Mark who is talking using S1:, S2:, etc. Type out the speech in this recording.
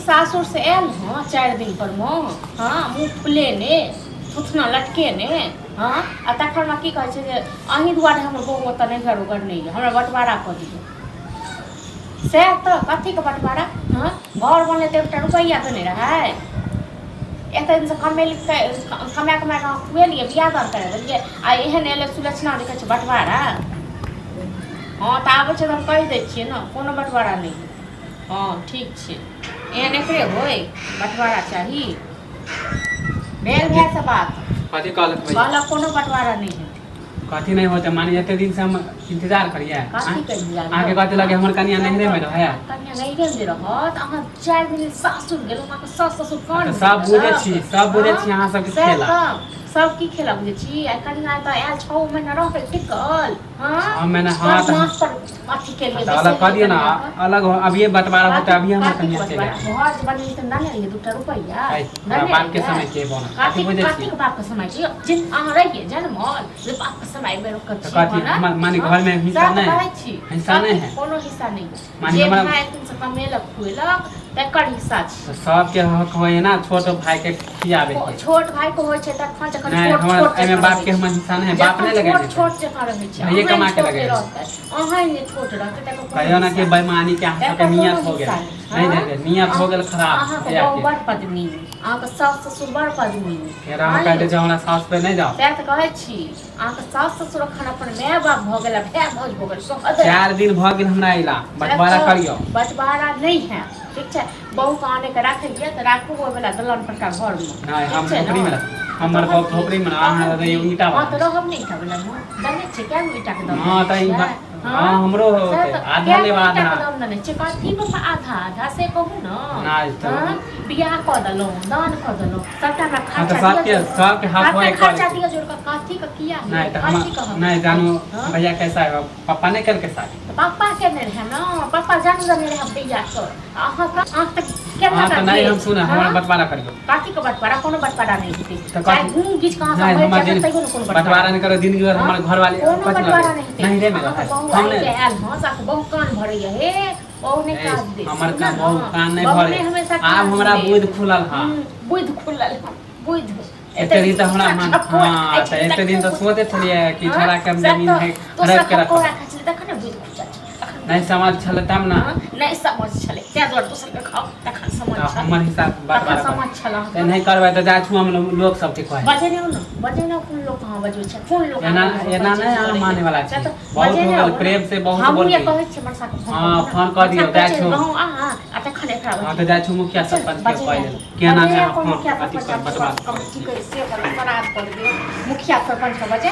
S1: सासुरसँ आयल हँ 4 दिन पर मे, हँ, मुँह फुलेने थुथना लटकेने, हँ, आ तखन हमरा की कहै छै जे अहीं दुआरे हमर बहु ओतऽ नैहर उगर नहि यऽ, हमरा बँटवारा कऽ दिअ। सएह तऽ कथीके बँटवारा? हँ, घर बनलै तऽ एकटा रुपैआ देने रहै? एते दिनसँ कमेली, कमा कमा कऽ अहाँ खुएलियै, बियाह दान करा देलियै, आ एहन एलै सुलक्षणा जे कहै छै बँटवारा। हँ, तऽ आबै छै तऽ हम कहि दै छियै ने, कोनो बँटवारा नहि हेतै। हँ, ठीक छै। एहन एकरे होय बँटवारा चाही? भेल भायसँ बात।
S2: कथी कहलक भैया?
S1: कहलक कोनो बँटवारा नहि हेतै।
S2: कथी नहि होते? माने एते दिन से हम इंतजार करिए?
S1: कथी के इंतजार?
S2: अहाँके कथी लगे, हमर कनिया नैहरे में रहे?
S1: कनिया नैहरे में रहत? अहाँ 4 दिन सासुर गेलहुँ, अहाँके सास ससुर कान
S2: तऽ सब बुझै छी, सब बुझै छी अहाँ सबके खेला।
S1: सब की खेला बुझै छी? आ कनिया तऽ आयल 6 महीना रहबै टिकल? हाँ,
S2: 6 महीना, हाँ,
S1: पर
S2: तऽ
S1: मास पर अथी के लिए
S2: तऽ अलग कऽ दियौ ने, अलग हो, अभिये बंटवारा होतै, अभिये हमर कनिया चलि आयत।
S1: घर जे बनेली तऽ ने रहियै दूटा रुपैआ?
S2: ऐ, हमरा बाप के समय के बनल, कथी बुझै
S1: कथी
S2: छी?
S1: के बाप के समय छी जे अहाँ रहियै जनमल जे बाप के समय मे रोकल
S2: तऽ
S1: छी?
S2: कथी हमर माने घर में हिस्सा नहि
S1: कहै छी,
S2: हिस्सा नहि है?
S1: कोनो हिस्सा नहि।
S2: माने
S1: जे
S2: हमरा
S1: भाय एखन से कमेलक खुएलक तकर हिस्सा छै।
S2: तऽ सबके हक होइए ने छोट भाई के खियाबे के?
S1: छोट भाई के होइ छै तखन जखन
S2: नहि
S1: छोट
S2: हमर
S1: छोट
S2: एहिमे
S1: जकाँ
S2: बाप के
S1: रहै
S2: हमर
S1: छै।
S2: हिस्सा नहि है, बाप
S1: जखन
S2: नहि
S1: छोट
S2: लगेने छै।
S1: छोट जकाँ रहै छै,
S2: भैये
S1: अहाँ
S2: कमा के
S1: छोट
S2: लगेने
S1: रहतै, अहाँ जे छोट रहतै तकर कोनो
S2: कहियो ना कि
S1: हिस्सा नहि।
S2: बेईमानी के अहाँ सबके
S1: तकर
S2: नियत
S1: कोनो
S2: हो गेल
S1: हिस्सा नहि।
S2: नहि
S1: हँ?
S2: देबै, नियत हो गेल खराब
S1: अहाँके
S2: भैया
S1: बहु
S2: के।
S1: बड़ पदमीनी, अहाँके सास ससुर बड़ पदमीनी।
S2: फेर अहाँ कहि दै छै हमरा सास पे नहि जाओ।
S1: सएह तऽ कहै छी, अहाँके सास ससुर अखन अपन माय बाप भऽ गेल, भाय भाउज भऽ गेल सोहदर।
S2: 4 दिन भऽ गेल हमरा अयला, बंटवारा करियौ।
S1: बंटवारा नहि है, ठीक छै? बहु के आने के राखै लिए तऽ राखू ओहि वाला दलान परका घरमे।
S2: नहि,
S1: ठीक
S2: हम
S1: छै
S2: झोपड़ी में
S1: ने?
S2: रह, हमर
S1: तहन
S2: बाप
S1: की?
S2: झोपड़ी में, अहाँ
S1: तहन
S2: रहियौ
S1: की?
S2: ईटा
S1: हँ,
S2: वाला।
S1: तऽ रहब नहि ईटा वाला मे? देने छियै कए गो ईटा के दाम?
S2: हँ,
S1: देने
S2: तऽ ई
S1: छियै?
S2: हँ, हमरो
S1: सएह
S2: होतै।
S1: तऽ
S2: आधा
S1: कए
S2: लेब,
S1: गो ईटा
S2: आधा।
S1: के दाम देने छियै? कथी पर आधा आधा से कहू ने?
S2: नहि तऽ
S1: हँ, बियाह कऽ देलहुँ, दान कऽ देलहुँ, सबटा हमरा
S2: हँ, तऽ
S1: खर्चा
S2: सबके
S1: दिअ जोड़
S2: सबके
S1: कऽ।
S2: हक
S1: सबटा
S2: होय
S1: खर्चा
S2: करे।
S1: दिअ जोड़ कऽ, कथी के किया
S2: नहि तऽ
S1: कथी के
S2: हम
S1: हक?
S2: नहि जानू।
S1: हँ?
S2: भैया कैसा है? पप्पा नहि केलकै शादी?
S1: तऽ पापा केने रहै ने, पापा जन्म देने रहै भैया के, अहाँके अहाँ तऽ केना
S2: हँ, तऽ नहि
S1: भेल?
S2: हम सुन, हमर
S1: हँ?
S2: बंटवारा करियौ।
S1: कथी के बंटवारा? कोनो बंटवारा नहि हेतै।
S2: तऽ
S1: चाहे
S2: कथी
S1: घूम घीच कऽ अहाँ सब
S2: नहि
S1: मरि
S2: हमर
S1: जायब
S2: दिन
S1: तैयो ने कोनो
S2: बंटवारा नहि करो जिंदगी भर।
S1: हँ?
S2: हमर घरवाली
S1: कोनो
S2: कथी
S1: बंटवारा
S2: लगे
S1: नहि हेतै।
S2: नहीं रे मेरा
S1: अहाँके
S2: है
S1: बहु
S2: हम
S1: आइ
S2: नहि
S1: के आयल हँ, से अहाँके बहु कान भरैया हे, बहु नहि
S2: ए,
S1: काज देत।
S2: हमर
S1: सुनऽ
S2: का
S1: ने,
S2: बहु कान नहि
S1: बहु
S2: भरे।
S1: नहि हमेशा
S2: आब
S1: कान
S2: हमरा
S1: भरे।
S2: बुद्धि खुलल हँ।
S1: बुद्धि खुलल हँ, बुद्धि।
S2: एते दिन तऽ हमरा मन, हँ, तऽ एते दिन तऽ सोचै छलियै कि छोड़ा के हम जमीन है हड़प के रखब।
S1: तखन ने बुद्धि खुजल छै, तखन
S2: नहि समझ छलै तब ने।
S1: हँ, नहि समझ छलै तें दुआरे दोसर के खाउ, तखन समझ
S2: तऽ
S1: छल,
S2: हमर हिसाब
S1: तखन
S2: बंटवारा
S1: समझ छल
S2: कर।
S1: अहाँके।
S2: नहि करबै तऽ जाइ छु हम लोक सबके कहै।
S1: बजेने आउ ने, बजेने आउ। कोन लोक अहाँ बजबै छै? कोन लोक
S2: एना
S1: अहाँ
S2: एना नहि अहाँ माने वाला छी। बहुत
S1: बजेने
S2: हो गेल
S1: आउ ने।
S2: प्रेम से बहुत
S1: हमहूँ
S2: बोलली।
S1: ये कहै छियै मनसा के फोन
S2: हाँ,
S1: कऽ कऽ।
S2: फोन कऽ दियौ,
S1: मनसा
S2: जाइ
S1: कहै छै,
S2: छौ।
S1: गाँव आ आ तखन एकरा
S2: हँ, तऽ जाइ छु मुखिया सरपंच के कहै लेल केना नहि अहाँ फोन अथी कर बंटवारा
S1: मुखिया सरपंच के बजे।